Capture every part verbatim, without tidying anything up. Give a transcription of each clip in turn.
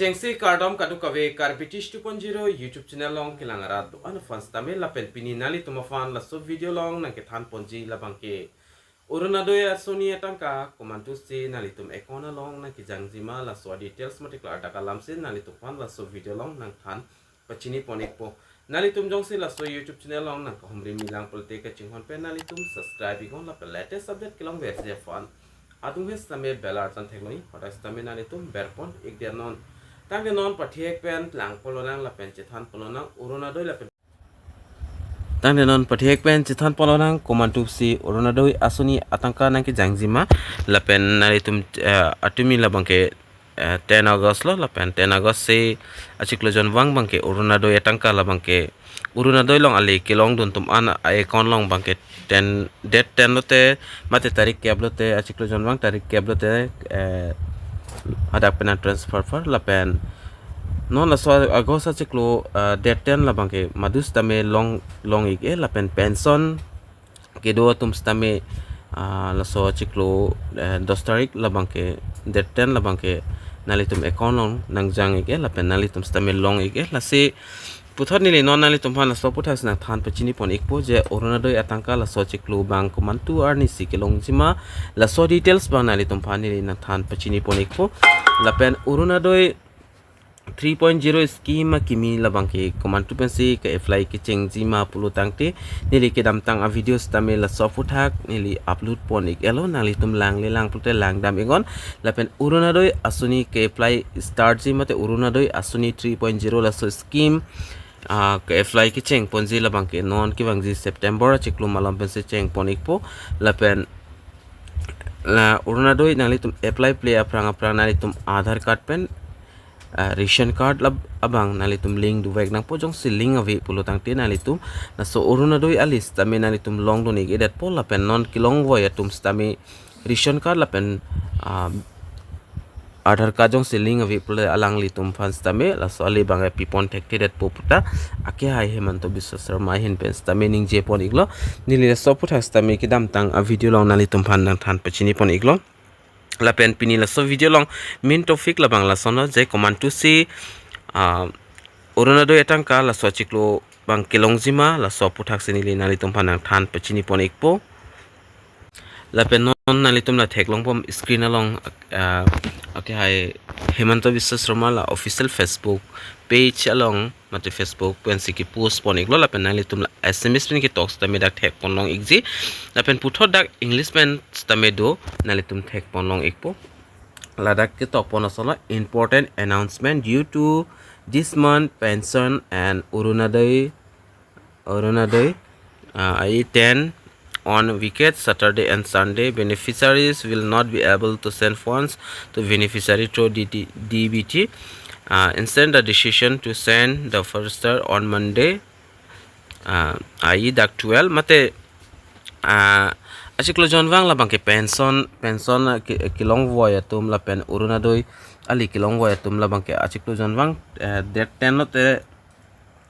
Chengsi kardom kadokave Karbi Tish two point zero YouTube channel along kelang arat do-an aphan sitame lapen pini nanglitum aphan laso video along nangkethan ponji labangke Orunodoi Asoni atangka komantusi nanglitum account along nangkejangji ma laso details mate klardak alamsi nanglitum aphan laso video along nangthan pachini pon ikpo. Nanglitum jongsi laso YouTube channel along nangkahumri milang pulote kachinghon pen nanglitum subscribe iknon lapen latest update kelongverji aphan adung he sitame bell arjan theklong, hodai sitame nanglitum berpon ik dia non. Tangte non pathek pen langpon lonang lapen chethan pon lonang Orunodoi lapen tangte non pathek pen chethan pon lonang komantusi Orunodoi Asoni atangka nangkejangji ma lapen nanglitum, eh, atumi labangke, eh, ten August lo lapen ten August si achiklo jonvang abangke Orunodoi atangka labangke Orunodoi along ale kelongdun atum an a-account along abangke ten, date ten lote mate tarik kep lote achiklo jonvang tarik kep lote, eh, hadak pen transfer for lapen non laso August achiklo, eh, date ten labangke madu sitame long, long ik-e lapen pension kedo atum sitame, ah, laso achiklo, eh, dos tarik labangke date ten labangke nanglitum account along nangjang ik-e lapen nanglitum sitame long ik-e. Lasi puthot neli non nanglitum aphan laso aputhak si nangthan pachini pon ikpo je Orunodoi atangka laso achiklo abang komantu arnisi kelongji ma laso details abang nanglitum aphan neli nangthan pachini pon ikpo. Lapen Orunodoi three point zero scheme akimi labangke komantu pensi ke-apply kechengji ma pulo tangte neli kedamtang a-video sitame laso aputhak neli upload pon ik-elo, nanglitum langle lang pulote langdam iknon. Lapen Orunodoi Asoni ke-apply startji mate Orunodoi Asoni three point zero laso scheme, ah, ke-apply kecheng ponji labangke non kevangji September achiklo malom pensi cheng pon ikpo. Lapen la Orunodoi nanglitum apply ple aphrang aphrang nanglitum Aadhaar card pen, ah, ration card lab abang nanglitum link dovek nangpo, jongsi link ave pulo tangte nanglitum laso Orunodoi a-list sitame nanglitum longdun ik-edetpo lapen non kelongvoi atum sitame ration card lapen, ah, Aadhaar card jongsi link ave pule alanglitum aphan sitame laso ale abang pipon thekthedetpo puta akehai Himanta Biswa Sarma ahin pen sitame ningje pon iklo. Neli laso aputhak sitame kedamtang a-video along nanglitum aphan nangthan pachini pon iklo. Lapen pini laso video along main topic labang lason lo je komantusi, ah, Orunodoi atangka laso achiklo abang kelongji ma laso aputhak si neli nanglitum aphan nangthan pachini pon ikpo. Lapen non nanglitum la theklong pon screen along, ah, akehai Himanta Biswa Sarma la official Facebook page along mate Facebook pensi ke-post pon iklo lapen nanglitum la Assamese pen ketok sitame dak thek pon long ikji. Lapen puthot dak English pen sitame do, nanglitum thek pon long ikpo. Ladak ketok pon lason lo important announcement due to this month pension and Orunodoi, Orunodoi, uh, I ten on weekend, Saturday and Sunday. Beneficiaries will not be able to send funds to beneficiary through D T, D B T. Uh, instead, the decision to send the first on Monday, uh, I dak twelve mate, uh, achiklo jonvang labangke pension, pension, uh, ke-, kelongvoi atum lapen Orunodoi ale kelongvoi atum labangke achiklo jonvang, uh, date ten lote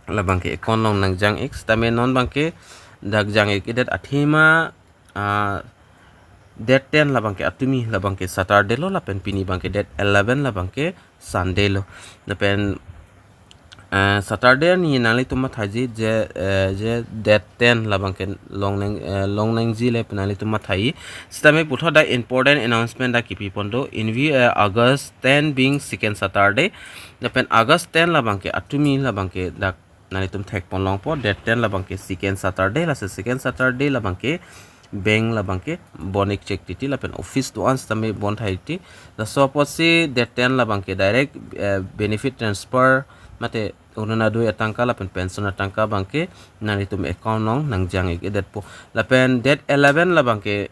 labangke account along nangjang ik sitame non abangke dak jang ik-edet athema, ah, date ten labangke atumi labangke Saturday lo lapen pini abangke date eleven labangke Sunday lo. Lapen, ah, Saturday arni nanglitum mathaji je, eh, je date ten labangke longnang, eh, longnangji le pen nanglitum mathai. Sitame puthot dak important announcement dak kepi pon do in view, eh, August ten being second Saturday. Lapen August ten labangke atumi labangke dak nanglitum thek pon longpo, date ten labangke second Saturday, lasi second Saturday labangke bank labangke bon ik chek titi lapen office do-an sitame bon thai titi. Laso apotsi date ten labangke direct, eh, benefit transfer mate Orunodoi atangka lapen pension atangka abangke nanglitum account along nangjang ik-edetpo. Lapen date eleven labangke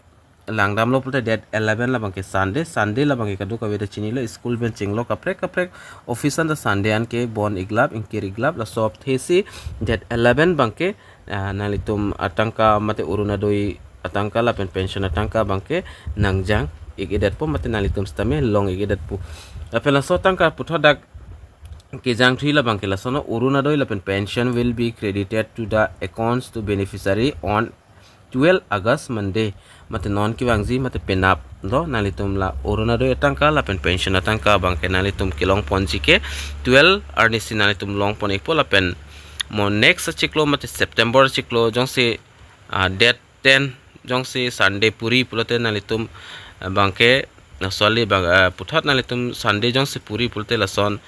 langdamlo pulote date eleven labangke Sunday, Sunday labangke kadokave ta chinilo, school pen chenglo kaprek kaprek, office an ta Sunday anke bon iklap, ingkir iklap, laso apotsi date eleven abangke, ah, nanglitum atangka mate Orunodoi atangka lapen pension atangka abangke nangjang ik-edetpo mate nanglitum sitame long ik-edetpo. Lapen laso atangka puthot dak kejangthui labangke lason lo, Orunodoi lapen pension will be credited to the accounts to beneficiary on twelve August Monday. Mate non kevangji mate penap do, nanglitum la Orunodoi atangka lapen pension atangka abangke nanglitum kelong ponji ke twelve arnisi nanglitum long pon ikpo lapen mo next achiklo mate September achiklo jongsi, ah, date ten jongsi Sunday puri pulote nanglitum, ah, abangke, ah, sorry, bang, ah, puthot nanglitum Sunday jongsi puri pulote lason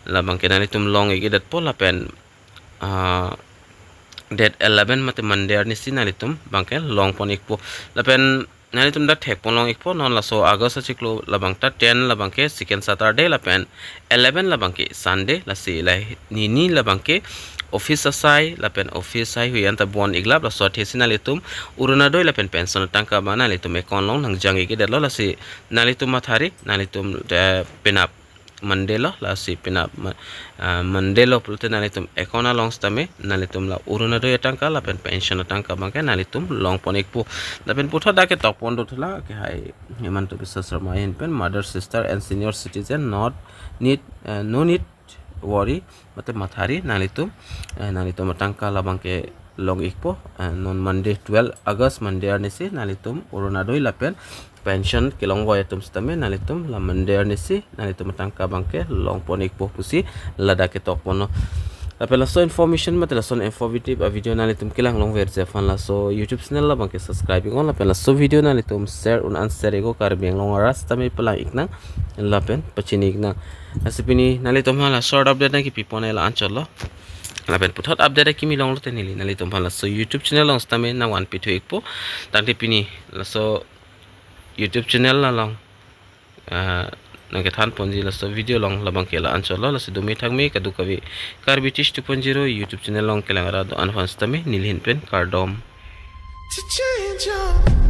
labangke nanglitum long ik-edetpo lapen, ah, date eleven mate Monday arnisi nanglitum abangke long pon ikpo. Lapen nanglitum dak thek pon long ikpo, non laso August achiklo labang ta ten labangke second Saturday lapen eleven labangke Sunday, lasi la hini labangke office asai lapen office asai hui anta bon iklap, laso athesi nanglitum Orunodoi lapen pension atangka abang nanglitum account along nangjang ik-edetlo. Lasi nanglitum mathari, nanglitum, eh, penap Monday lo, lasi penap ma-, ah, Monday lo pulote nanglitum account along sitame nanglitum la Orunodoi atangka lapen pension atangka abangke nanglitum long pon ikpo. Lapen puthot dak ketok pon dothulang, akehai Himanta Biswa Sarma ahin pen, mother, sister and senior citizen not need, eh, no need worry mate mathari, nanglitum, eh, nanglitum atangka labangke long ikpo, eh, non Monday twelve August Monday arnisi nanglitum Orunodoi lapen pension kelongboi atum sitame nanglitum la Monday arnisi nanglitum atangka abangke long pon ikpo pusi ladak ketok ponlo. Lapen laso information mate lason informative avideo nanglitum kelang longverji aphan laso YouTube channel labangke subscribe iknon lapen laso video nanglitum share un-an share iknon, Karbi Anglong arat sitame palang iknang lapen pachini iknang. Lasi pini nanglitum aphan la short update nangkepi pon la anchotlo. Lapen puthot update akimi longlote neli nanglitum aphan laso YouTube channel along sitame nangvanpi thu ikpo. Tangte pini laso YouTube channel along, ah, nangkethan ponji laso video along labangke la anchotlo. Lasi dome thakme kadokave Karbi Teach two point zero YouTube channel along kelang arat do-an aphan sitame neli ahin pen kardom. To change your